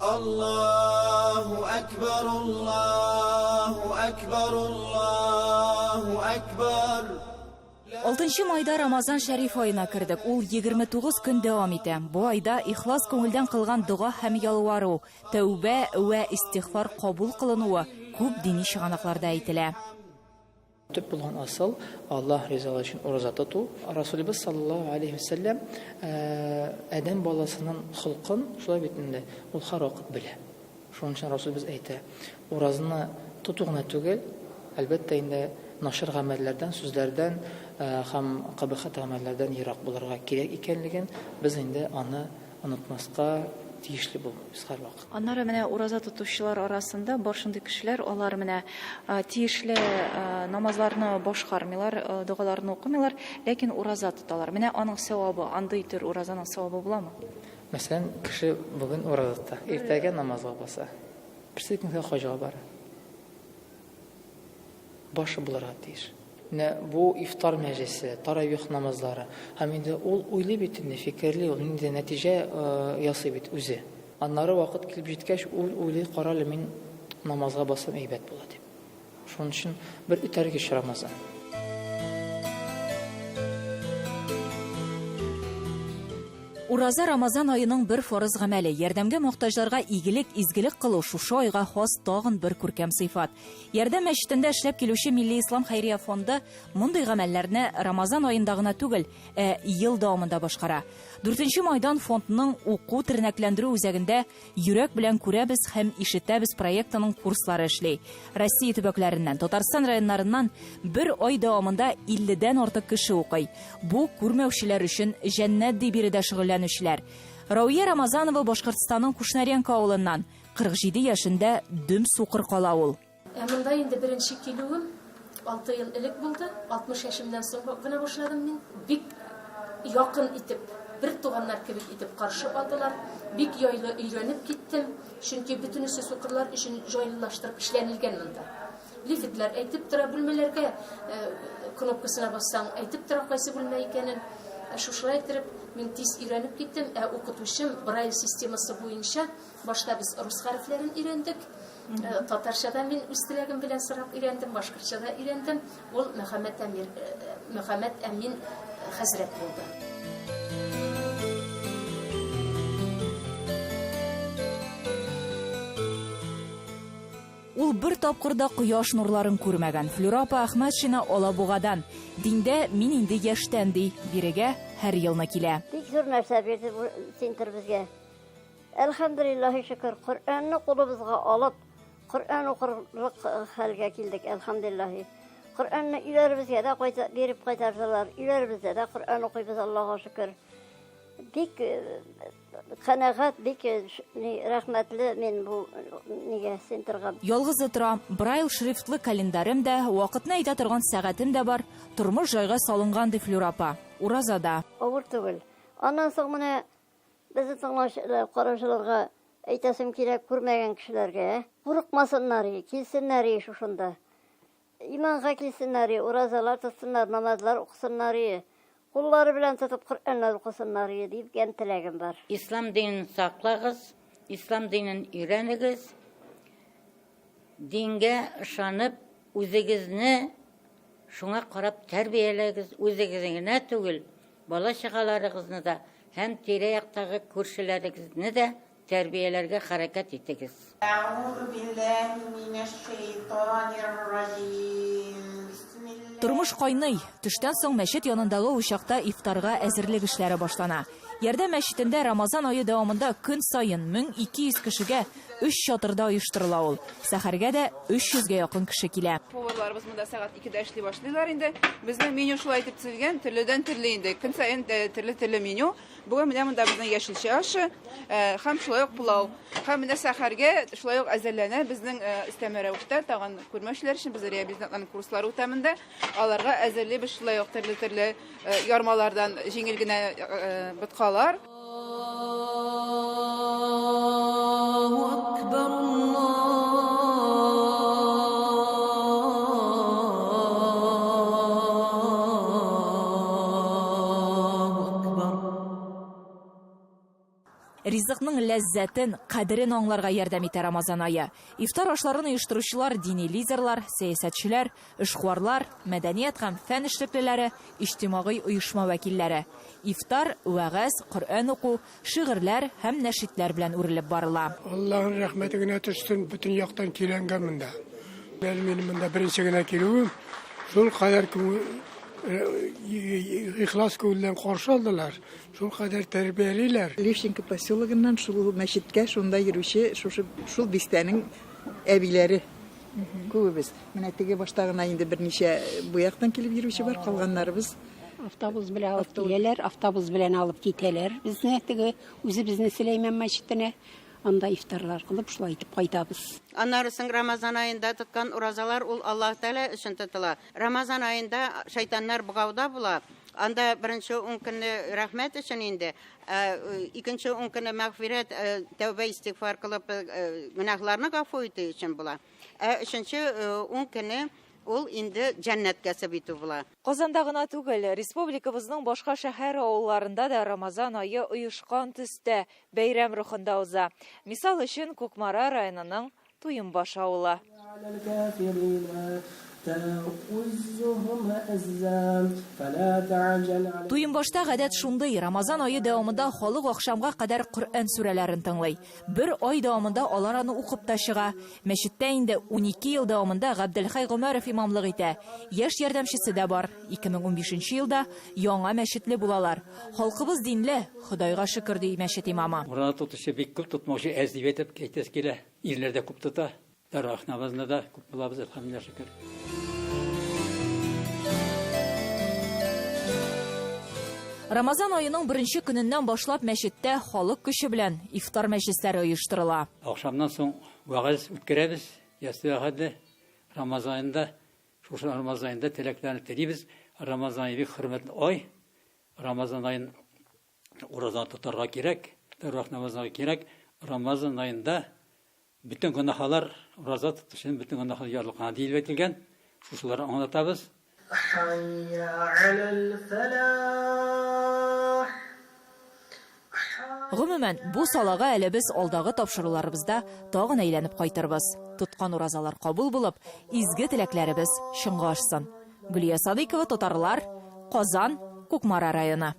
Аллаһу әкбәр, Аллаһу әкбәр, Аллаһу әкбәр. Алтынчы майда Рамазан шәриф аена кердек. Ул 29 көн дәвам итә. Бу айда ихлас күңелдән кылган дога һәм ялвару, тәүбә вә истигъфар кабул кылынуы күп дини чыганакларда әйтелә. Төп булган асыл, Аллаһ ризалыгы өчен ураза тоту. Расулебез саллаллаһу алейһи вә сәлләм адәм баласының холкын, шулай бит инде, ул һәрвакыт белә. Шуның өчен Расулебез әйтә, уразаны тоту гына түгел, әлбәттә инде, начар гамәлләрдән, сүзләрдән һәм кабахәт гамәлләрдән ерак булырга кирәк икәнлеген без инде аны онытмаска тиешле булмыйбыз һәрвакыт. Аннары менә ураза тотучылар арасында бар шундый кешеләр, алар менә тиешле намазларны башкармыйлар, догаларны укымыйлар, ләкин ураза тоталар. Менә аның савабы, андый төр уразаның савабы буламы? Мәсәлән, кеше бүген ураза тота, иртәгә намазга баса, берсе көнгә хаҗга бара. Башы булырга тиеш. Менә бу ифтар мәҗлесе, таравих намазлары. Һәм инде ул уйлый бит инде, фикерли, ул нинди нәтиҗә ясый бит үзе. Аннары вакыт килеп җиткәч, ул уйлый, карале, мин намазга бассам әйбәт була дип. Шуның өчен бер этәргеч Рамазан. Ураза Рамазан аеның бер фарыз гамәле. Ярдәмгә мохтаҗларга игелек, изгелек кылу шушы айга хас тагын бер күркәм сыйфат. Ярдәм мәчетендә эшләп килүче Милли ислам хәйрия фонды мондый гамәлләрне Рамазан аенда гына түгел, ә ел дәвамында башкара. Дүртенче майдан фондның уку-тернәкләндерү үзәгендә Йөрәк белән күрәбез һәм ишетәбез проектының курслары эшли. Россия төбәкләреннән, Татарстан районнарыннан бер ай дәвамында 50 дән артык кеше укый. Бу, күрмәүчеләр өчен җәннәт, ди биредә шөгыльләнүчеләр. Рауия Рамазанова Башкортстанның Кушнаренко авылыннан. 47 яшендә дөм сукыр кала ул. Ә монда инде беренче килүем 6 ел элек булды. 60 яшемнән соң гына башладым мин. Бик якын итеп, бер туганнар кебек итеп каршы алдылар. Бик яйлы өйрәнеп киттем, чөнки бөтенесе сукырлар өчен җайлылаштырып эшләнелгән монда. Лифтлар әйтеп тора бүлмәләргә, э, кнопкасына бассаң, әйтеп тора кайсы бүлмә икәнен. Ә шушылай иттереп мин тиз өйрәнеп киттем. Ә укытучым Брайль системасы буенча башта без рус хәрефләрен өйрәндек. Э, татарча да мин үз теләгем белән сорап өйрәндем, башкортча да өйрәндем. Ул Мөхәммәт Әмир, э, Мөхәммәт Әмин хәзрәт булды. Ул бер тапкыр да кояш нурларын күрмәгән. Флюра апа Әхмәтшина Алабугадан. Диндә мин инде яшьтән, ди. Бирегә һәр елны килә. Бик зур нәрсә бирде бу центр безгә. Әлхәмдүлиллаһи шөкер, Коръәнне кулыбызга алып, Коръән укырлык хәлгә килдек, әлхәмдүлиллаһи. Коръәнне өйләребезгә дә кайта, биреп кайтардылар. Өйләребездә дә Коръән укыйбыз, Аллага шөкер. Бик э, канәгать, бик э, рәхмәтле мин бу нигә центрга. Ялгызы тора. Брайл шрифтлы календарем дә, вакытны әйтә торган сәгатем дә бар. Тормыш җайга салынган, ди Флюра апа. Уразада. Авыр түгел. Аннан соң менә Безне тыңлаучылар, караучыларга әйтәсем килә, күрмәгән кешеләргә, курыкмасыннар и, килсеннәр и шушында. Иманга килсеннәр и, уразалар тотсыннар, намазлар укысыннар и, куллары белән тотып Коръәннәр укысыннар и, дигән теләгем бар. Ислам динен саклагыз, ислам динен өйрәнегез. Дингә ышанып, үзегезне шуңа карап тәрбияләгез, үзегезне генә түгел, Бала-чагаларыгызны да һәм тирә-яктагы күршеләрегезне дә тәрбияләргә хәрәкәт итегез. Тормыш кайный. Төштән соң мәчет янындагы учакта ифтарга әзерлек эшләре башлана. Ярдәм мәчетендә Рамазан ае дәвамында көн саен 1200 кешегә өч чатырда оештырыла ул. Сәхәргә дә 300 гә якын кеше килә. Поварларыбыз монда сәгать 2-дә эшли башлыйлар инде. Безнең меню шулай итеп төзелгән, төрледән-төрле инде. Көн саен төрле-төрле меню. Бүген менә монда безнең яшелчә ашы һәм шулай ук пылау. Һәм менә сәхәргә шулай ук әзерләнә безнең өстәмә рәвештә тагын күрмәүчеләр өчен без реабилитантларның курслары үтә монда. Аларга әзерлибез шулай ук төрле-төрле ярмалардан җиңел генә боткалар. Риза Ризыкның ләззәтен, кадерен аңларга ярдәм итә Рамазан ае. Ифтар ашларын оештыручылар дини лидерлар, сәясәтчеләр, эшкуарлар, мәдәният һәм фән эшлеклеләре, иҗтимагый оешма вәкилләре. Ифтар, вәгазь, Коръән уку, шигырьләр һәм нәшидләр белән үрелеп барыла. Аллаһның рәхмәте генә төшсен, бөтен яктан көйләнгән монда. Әле минем монда беренче генә килүем, шул кадәр ихлас күңелдән каршы алдылар, шул кадәр тәрбиялиләр. Левченко поселогыннан шул мәчеткә шунда йөрүче шушы шул бистәнең әбиләре күбебез. Менә теге башта гына инде берничә бу яктан килеп йөрүче бар, калганнарыбыз Автобус белән алып киләләр, автобус белән алып китәләр безне теге үзебезне Сөләйман мәчетенә. Анда ифтарлар кылып, шулай итеп кайтабыз. Аннары соң Рамазан аенда тоткан уразалар ул Аллаһ Тәгалә өчен тотыла. Рамазан аенда шайтаннар богауда була. Анда беренче ун көнне рәхмәт өчен инде, ә икенче ун көнне мәгъфирәт, тәүбә истигъфар кылып, гөнаһларны гафу итү өчен була. Ә өченче ун көне ул инде җәннәт кәсеп итү була. Казанда гына түгел, республикабызның башка шәһәр-авылларында да Рамазан ае оешкан төстә, бәйрәм рухында уза. Мисал өчен, Кукмара районының Туембаш авылы. Туембашта гадәт шундый, Рамазан ае дәвамында халык ахшамга кадәр Коръән сүрәләрен тыңлый. Бер ай дәвамында алар аны укып та чыга. Мәчеттә инде 12 ел дәвамында Габделхәй Гомәров имамлык итә. Яшь ярдәмчесе дә бар. 2015 нче елда яңа мәчетле булалар. Халкыбыз динле, Ходайга шөкер, ди мәчет имамы. Ураза тотучы бик күп, тотмаучы әз дип әйтеп әйтәсе килә. Ирләр дә күп тота. Тәравих намазында да күп булабыз, әлхәмдүлилләһ шөкер. Рамазан аеның беренче көненнән башлап мәчеттә халык көче белән ифтар мәҗлесләре оештырыла. Ахшамнан соң вәгазь үткәрәбез, ястүгә хәтле. Рамазан аенда, шушы Рамазан аенда теләкләрне телибез. Рамазан ае бик хөрмәтле ай. Рамазан аен ураза тотарга кирәк, тәравих намазына кирәк. Рамазан аенда Бөтен гөнаһалар, ураза тотучының бөтен гөнаһлары ярлыкана диелеп әйтелгән. Шушыларны аңлатабыз. Хәйя галәл-фәлах. Гомумән, бу салага әле без алдагы тапшыруларыбызда тагын әйләнеп кайтырбыз. Тоткан уразалар кабул булып, изге теләкләребез чынга ашсын. Гөлия Садыйкова, Татарлар, Казан, Кукмара районы.